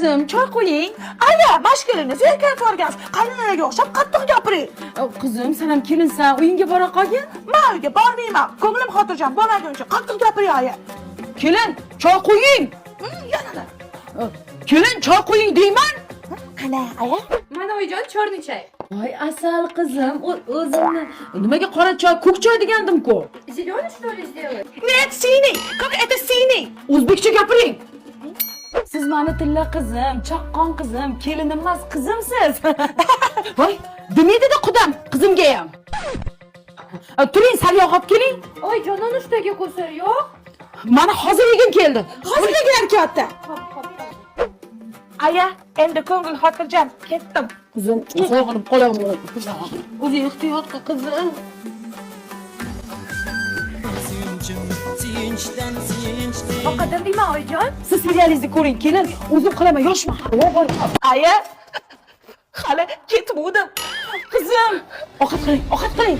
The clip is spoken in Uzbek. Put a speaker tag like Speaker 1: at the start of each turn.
Speaker 1: Qizim, choy qo'ying.
Speaker 2: Aya, mashkelingiz zerikib yuborgansiz. Qaynonaga o'xshab qattiq gapiring.
Speaker 1: Qizim, sen ham kelinsan, uyingga bora qolgin.
Speaker 2: Man uyga bormayman. Ko'nglim xotirjam bo'lmaguncha qattiq gapiring, aya.
Speaker 1: Kelin, choy qo'ying.
Speaker 2: Yana.
Speaker 1: Kelin, choy qo'ying deyman.
Speaker 2: Qana, aya?
Speaker 3: Mana, oyijon, черный чай.
Speaker 1: Voy, asal qizim, o'zimni nimaga qora choy, ko'k choy degandim-ku.
Speaker 3: Зеленый, что ли, сделать?
Speaker 2: Нет, синий. Как это синий?
Speaker 1: O'zbekcha gapiring. Siz mani tilla qizim, chaqqon qizim, kelinim emas, qizimsiz. Voy, nima dedi qudam qizimga ham? Turing, sariyog' olib keling.
Speaker 3: Oyijon, nonushtaga ko'sar yo'q.
Speaker 1: Mana hozir yegim keldi.
Speaker 2: Hozir yegilar kelyapti.
Speaker 3: Hop, hop.
Speaker 2: Aya, endi ko'ngil xotirjam. Ketdim.
Speaker 1: Qizim, sog'inib qolaman. O'zing ehtiyot qil, qizim.
Speaker 4: Suyunchim, suyunchdan suyunchli.
Speaker 3: Ovqatdan deyman, oyijon.
Speaker 1: Siz serialingizni ko'ring, kelin, o'zim qilaman, yoshma.
Speaker 2: Aya, hali ketmovdim.
Speaker 1: Qizim, ovqat qiling, ovqat qiling.